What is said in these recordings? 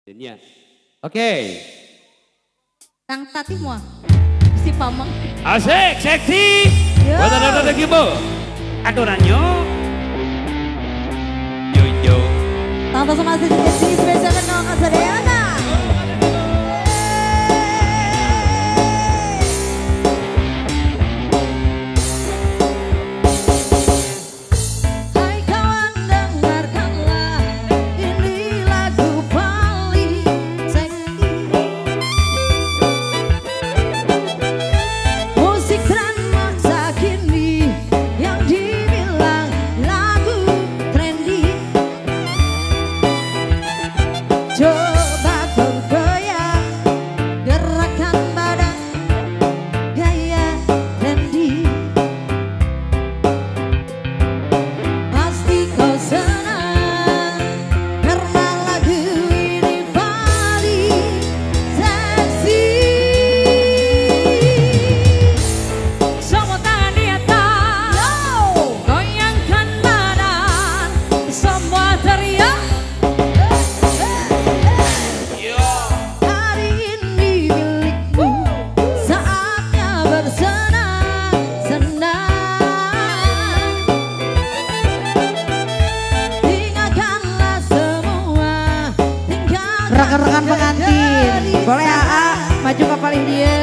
Oke. Okay. Tang tati mua si pameng. Asik, seksi. Buat ada gibo. Aturannya. Yo yo. Tanpa sama sih spesial kenal kasadayana. Coba kau goyang, gerakan badan, gaya trendy. Pasti kau senang karena lagu ini paling seksi. Semua tangan di atas, goyangkan badan, semua teriak. Rekan-rekan pengantin, boleh AA maju ke paling dia.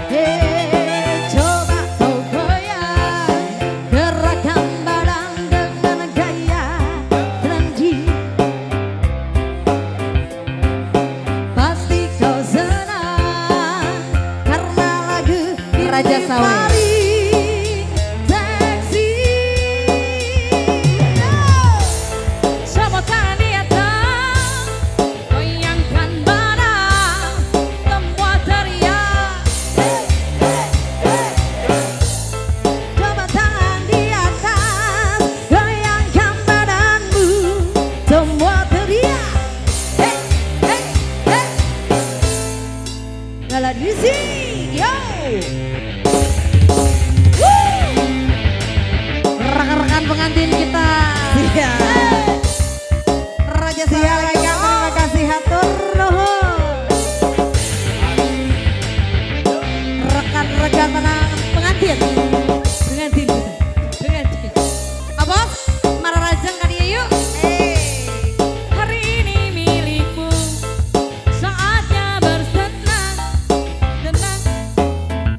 Hey, coba kau goyang, gerakan badan dengan gaya trendy. Pasti kau senang karena lagu Raja ini Sawe. Paling seksi. Semua tangan di atas, goyangkan badan, semua teriak. Coba tangan di atas, goyangkan badanmu, semua teriak. Hey, hey, hey. Lala music, yo. Rekan-rekan pengantin kita. Iya. Raja Sawe, terima kasih hatur nuhun. Rekan-rekan pengantin. Pengantin kita, pengantin. Abos, mararajang ka dieu yuk. Hari ini milikmu, saatnya bersenang, senang.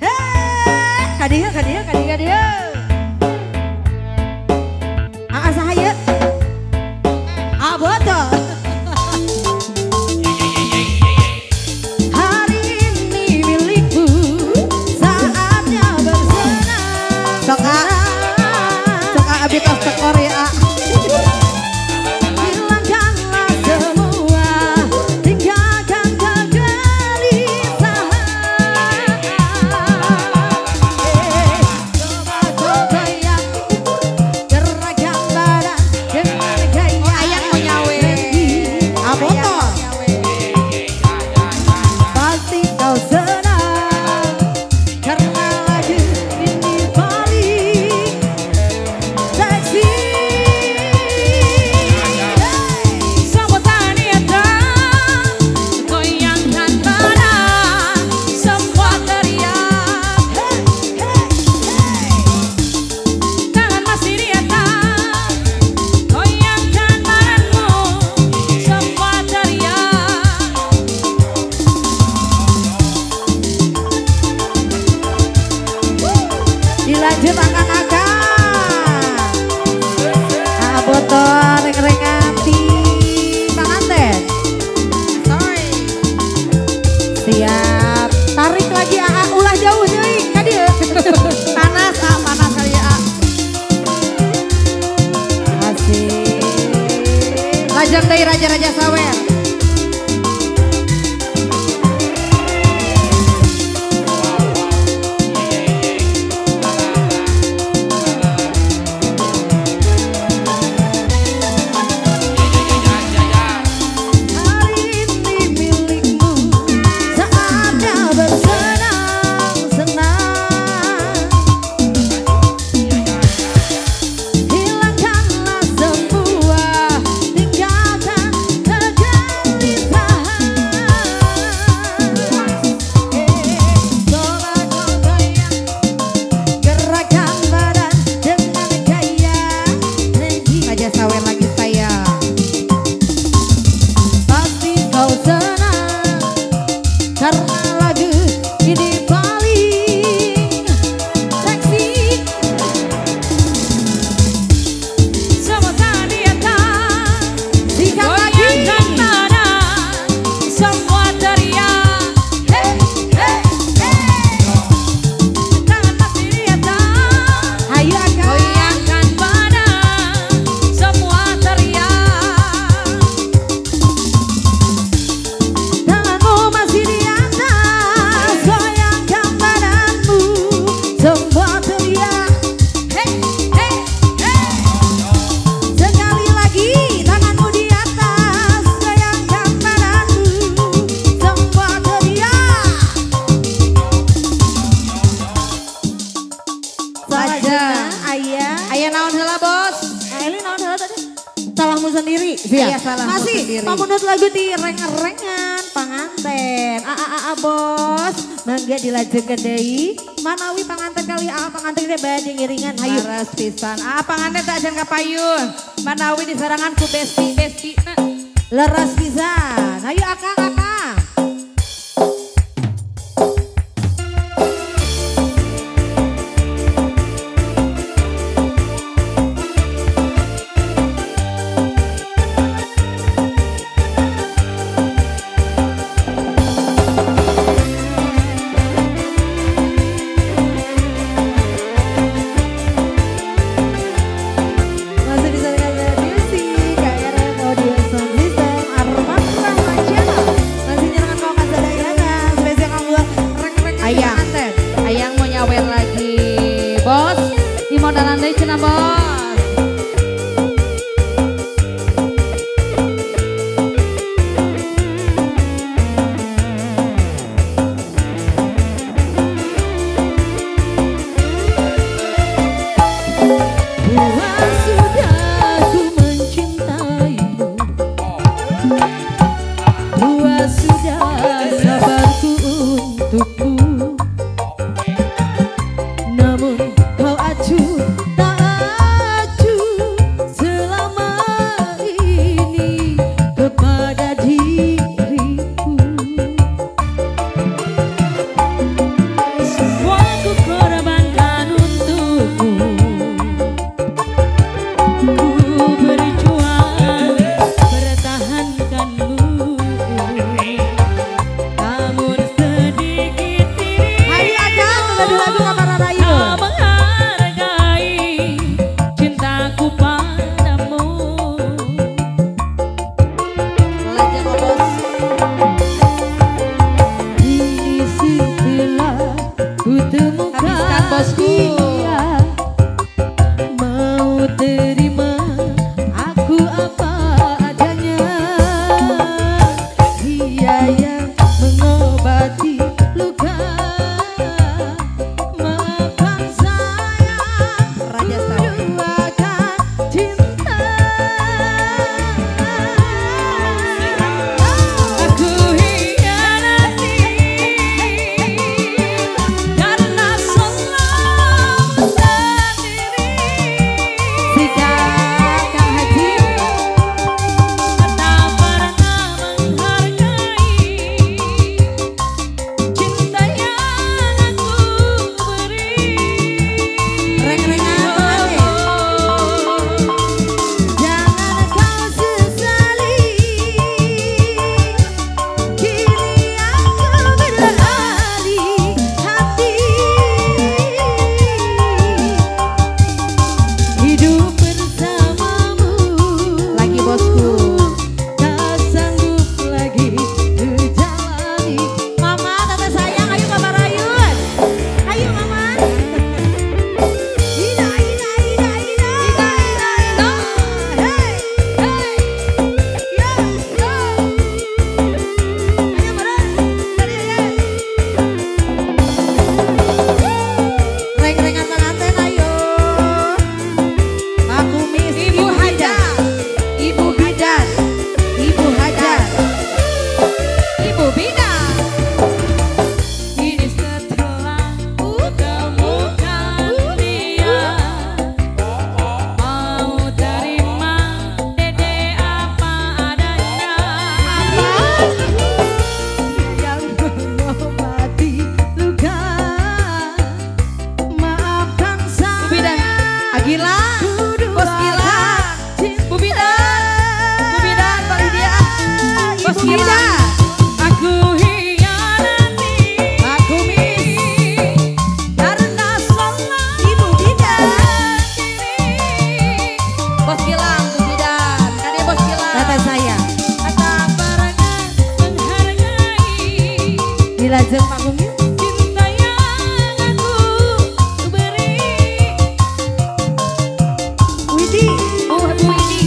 Hei, kadieu, kadieu, kadieu, kadieu. Aa saha ieu? Aboto. Hari ini milikmu, saatnya bersenang. Sok A, sok A abi tos tekor ya A. Hilangkanlah semua, tinggalkan kegelisahan. Coba kau goyang, gerakan badan dengan gaya Ayang mau nyawe. Aboto. Pasti kau senang karena lagu ini paling seksi. Semua tangan di atas, goyangkan badan, semua teriak. Hey, hey, hey. Tangan masih di atas, goyangkan badanmu, semua teriak. Dilanjut akan-akan. Aboto reng-rengan ti panganten. Sorry. Siap. Tarik lagi AA, ulah jauh deui ka dieu. Panas A, panas kali ya A. Asik. Lajang deui raja-raja sawer. Hari ini milikmu, saatnya bersenang-senang. Hilangkanlah semua, tinggalkan kegelisahan. sendiri. Pamunut lagu di reng-rengan panganten. A bos, mangga dilajengkeun deui. Manawi panganten kali a panganten teh bade ngiringan hayu. Leres pisan. A panganten teh ajan ka payun. Manawi disarangan ku besti-besti na. Leres pisan. Hayu akang akang. Ayang mau nyawer lagi, bos. Di modalan deui cenah bos. Wah, sudah ku mencintaimu, wah sudah sabarku untukmu. Namun kau acuh tak acuh selama ini kepada diriku. Semua ku korbankan untukmu, ku berjuang pertahankanmu. Namun sedikit diri Hayu akang, lagu-lagu kamar rayu. tak menghargai cintaku padamu. Lajeng bos. Kini setelah ku temukan Habiskan, bosku. dia, mau terima aku apa adanya. Dia yang mengobati luka. Maafkan sayang, Raja ku Star. duakan cinta. Aku hianati karena selalu sendiri. Sikat Kang Haji. Tak pernah menghargai cinta yang aku beri. Reng-rengan panganten. Jangan kau sesali, kini aku beralih hati. Hidup bersamamu Lagi bosku. tak sanggup lagi ku jalani. Mama, tante sayang, ayo Mama Rayun. Ayo Mama. Ina, ina, ina, ina. Ina, ina, ina. Hey, hey. Yo, yo. Ayo Mara. Tadi, ya. Reng-rengan pengantin ayo. Aku Miss Ibu Hajar. Ibu Bidan. Ibu Hajar. Ibu Bidan. Kini setelah ku temukan dia, mau terima dede apa adanya. Yang mengobati luka, maafkan Bu Bidan. saya. Agila. Ku Bos Gila. duakan Bu Bidan. Bu Bidan, Pak Lydia. Bos Ibu Gila. Bidan. Aku hianati Aku Miss. karena selalu Ibu Bidan. sendiri. Bos Gilang, Bu Bidan. Kade Bos Gilang. Tante sayang. Tak pernah menghargai Dilajeng Pak Kumis. cinta yang aku beri. Widi. Bu Widi.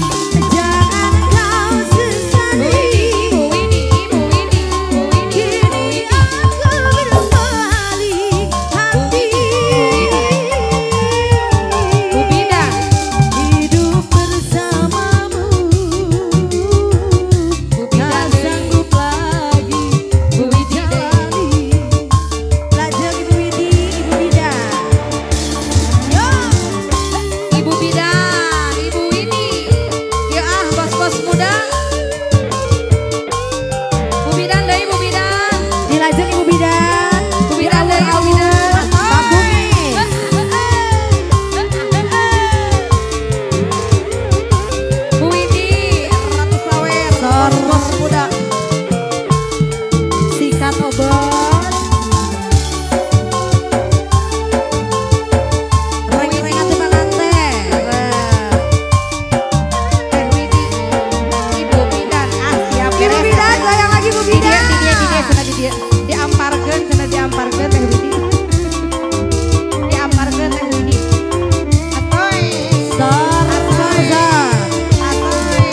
Jangan kau Bu sesali. Widi, Ibu Widi, Ibu Widi, Bu Widi. Kini aku berpaling hati. Bu Bidan. Hidup bersamamu Diamparkeun cenah diamparkeun Teh Widi. Diamparkeun Teh Widi. Atoy. Sar. Atoy.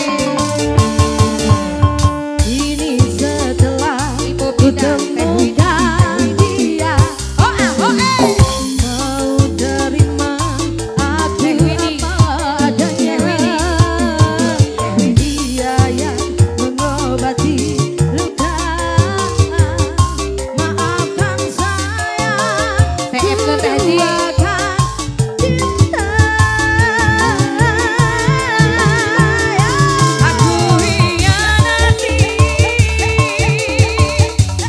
Ini setelah Ibu ku Bidan, Teh Widi. temukan dia. Oh ah, oh eh. Kau terima aku Teh Widi. apa adanya. Teh Widi. Dia yang mengobati luka. Maafkan saya, CF ke Teh Haji. duakan cinta. Aku hianati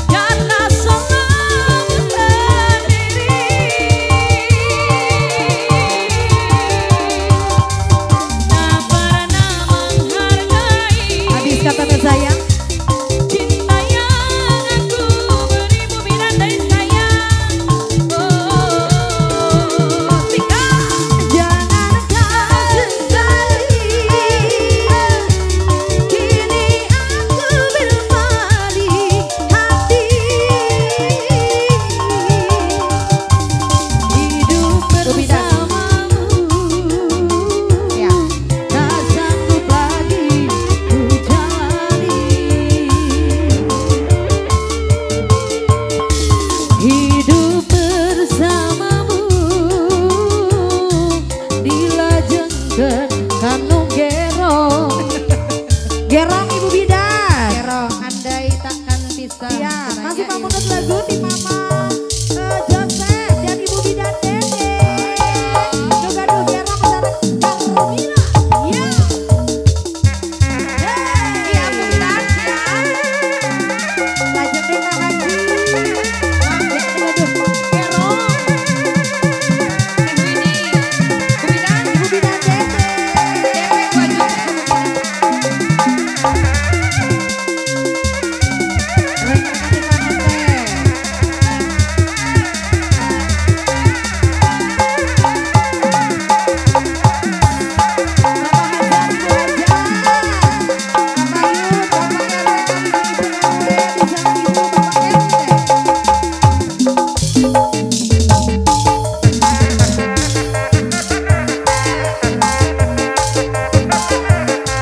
karena senang sendiri. Tak pernah menghargai Habis kata sayang. cinta yang aku beri Bu Bidan dari sayang. Oh, tinggal. Jangan kau sesali, kini aku berbalik hati. Hidup bersamamu, Ya. tak sanggup lagi ku jalani. Hidup bersamamu dilajengkeun kanu gerong. Gerong Ibu Bidan. Gerong andai takkan bisa. Iya, masih Caranya, pamunut lagu di Mama Joseph dan Ibu Bidan Dede. Duh gerong sareng Carmila. Iya. Iya, Bu Bidan. Ya. Lajeng deui Pak Haji. Aduh, gerong. Teh Widi, Bu Bidan, Ibu Bidan Dede. DP 2 juta Bu Bidan. Rencangan di panganten. Bapak Hajar, Ibu Hajar. Bapak Yud, Bapak RW, Ibu RW, di sana Ibu, Bapak RT.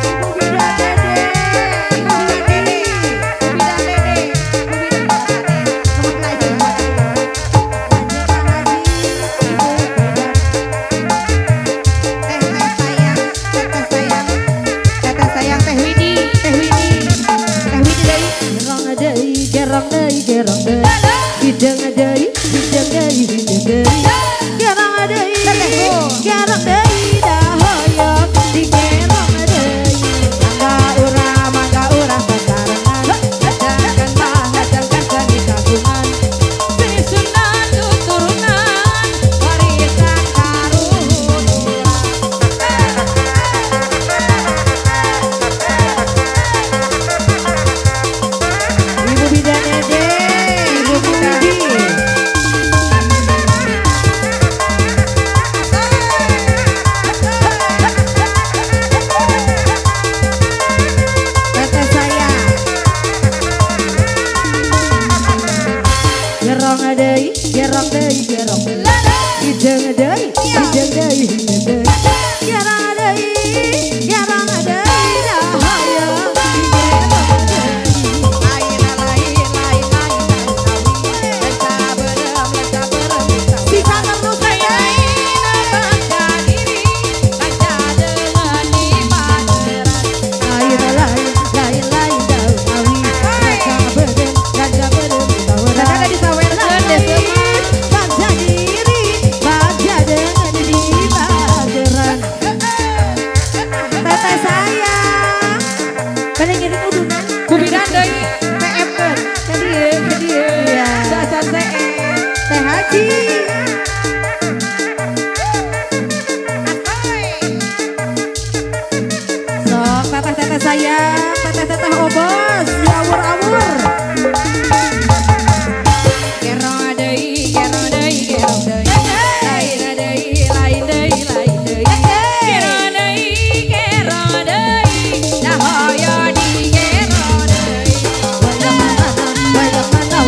Ibu Bidan Dede, Ibu Ibu Bidan Dede. Widi. Bu Bidan Dede. Bu Bidan Dede. Nomor lagi. Lanjut Pak Haji, Ibu Bidan. Teh teh sayang, teh teh sayang. Teh teh sayang Teh Widi, Teh Widi. Teh Widi deui. Gerong deui, gerong deui, gerong deui. Hidung deui, hidung deui, hidung deui. Gerong deui, gerong deui, dahoyong digerong deui. Mangga urang, mangga urang sasarengan. Hajakan hajakan seni kagungan. Seni Sunda tuturunan, Warisan karuhun urang. Ibu Bidan Dede, Ibu Widi. Teteh sayang. Gerong deui, gerong deui, gerong deui. Hidung deui, hidung deui, hidung deui. Gerong deui, gerong deui, dahoyong digerong deui. Lain lain lain lain lenca berem lenca berem Sisa terus lain teteh. bangga diri, lancar dengan dipaderan. Lain lain lain lain daun awi. Raja berem, raja berem, Nah, ada disawerkeun desa mah. Bagja diri, bagja dengan dipaderan. Teteh sayang, paling ngiring udunan. Bu Bidan deui, TF-keun. ka dieu, ka dieu. Iya. Sacan CF. Teh Haji. Sok teteh-teteh sayang, teteh-teteh obos, diawur-awur. Gerong deui, gerong deui, gerong deui. Lain deui, lain deui, lain deui. Gerong deui, gerong deui. Dahoyo di gerong deui. Wayang mana, wayang mana,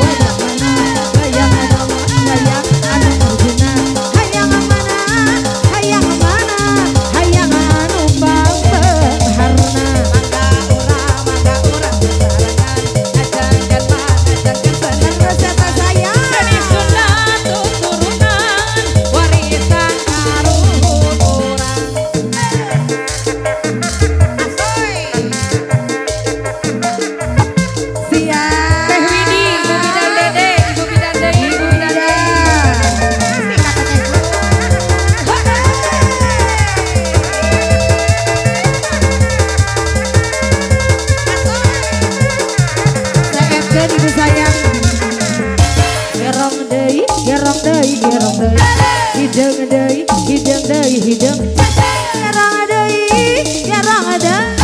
Dilanjutkan ibu sayang. Gerong deui, gerong deui, gerong deui. Hideung deui, hideung deui, hideung. Gerong deui, gerong deui.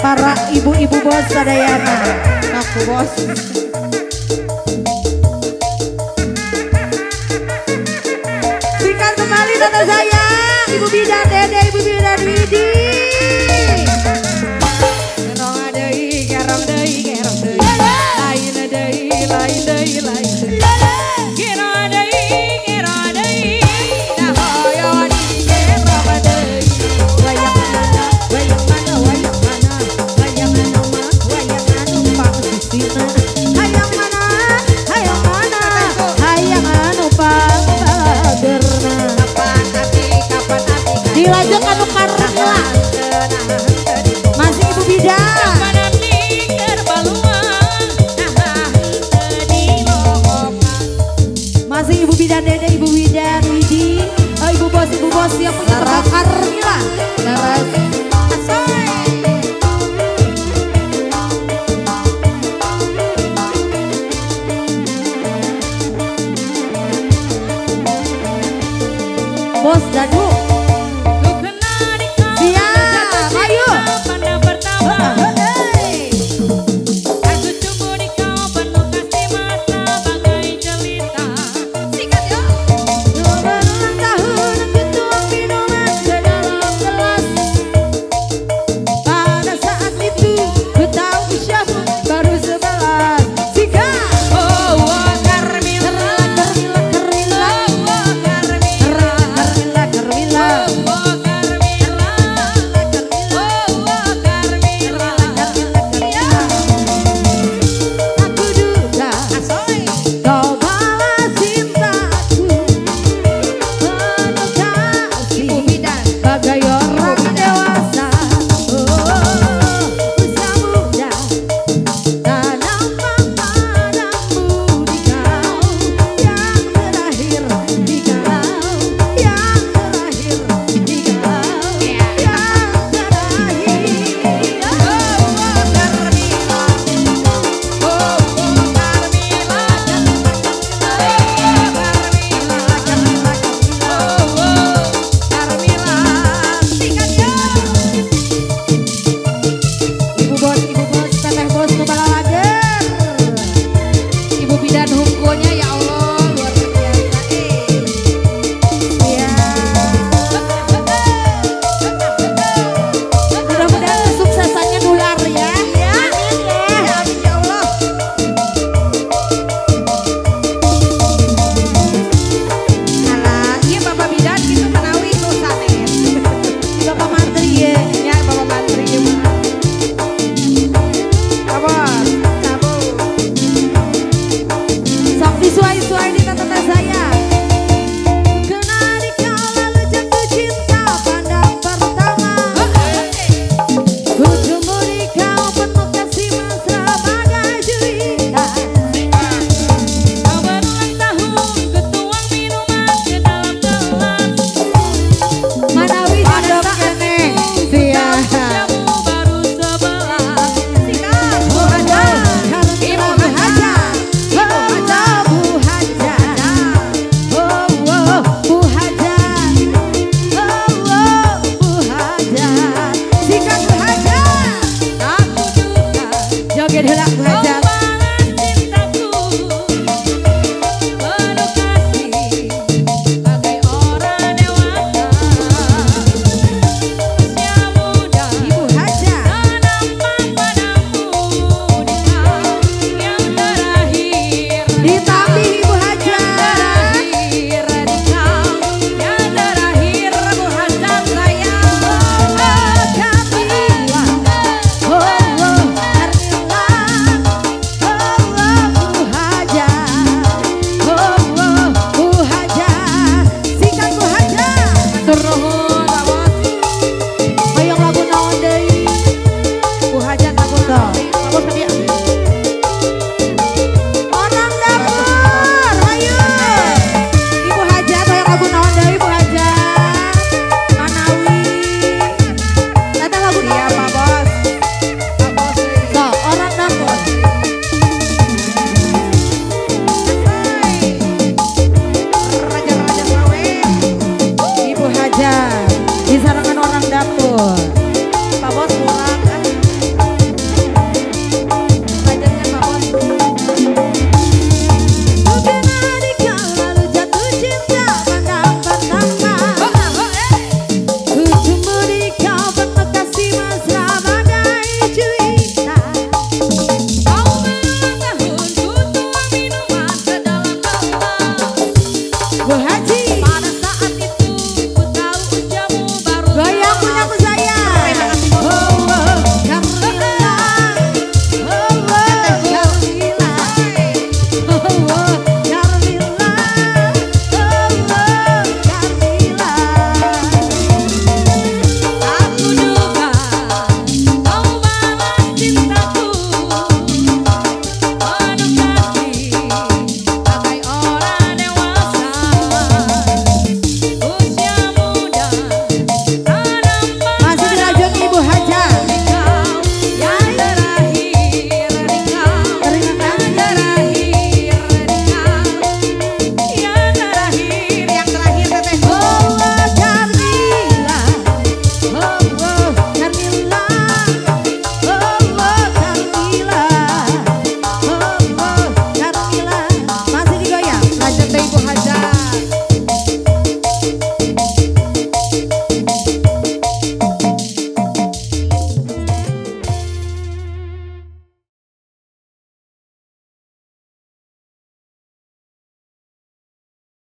Para ibu-ibu bos sadayana, aku bos. Sikat kembali tante sayang, ibu bidan Dede, ibu bidan Widi. Gerong deui, gerong deui, gerong deui. Lain deui, lain deui, lain deui. Gerong deui, gerong deui. Nah hoyo di gerong deui. Wayang mana, wayang mana, wayang mana, wayang anu mah, wayang anu pangsisina. Hayang mana, hayang mana, hayang anu pangbagerna. Kapan api, kapan api. Dilanjut anu Karmila. Masih ibu bidan. Kapan api keur baluang, nah henteu dilongokan. Masih ibu bidan Dede, ibu bidan Widi, oh, ibu bos yang punya tebak Karmila. Laras. Bos Dadu. Siap, ayo. Aku cemburu di kau penuh kasih mata bagai jelita. Sikat yo. Berulang tahun aku tuang minuman ke dalam gelas. Bos. Pak Bos murah.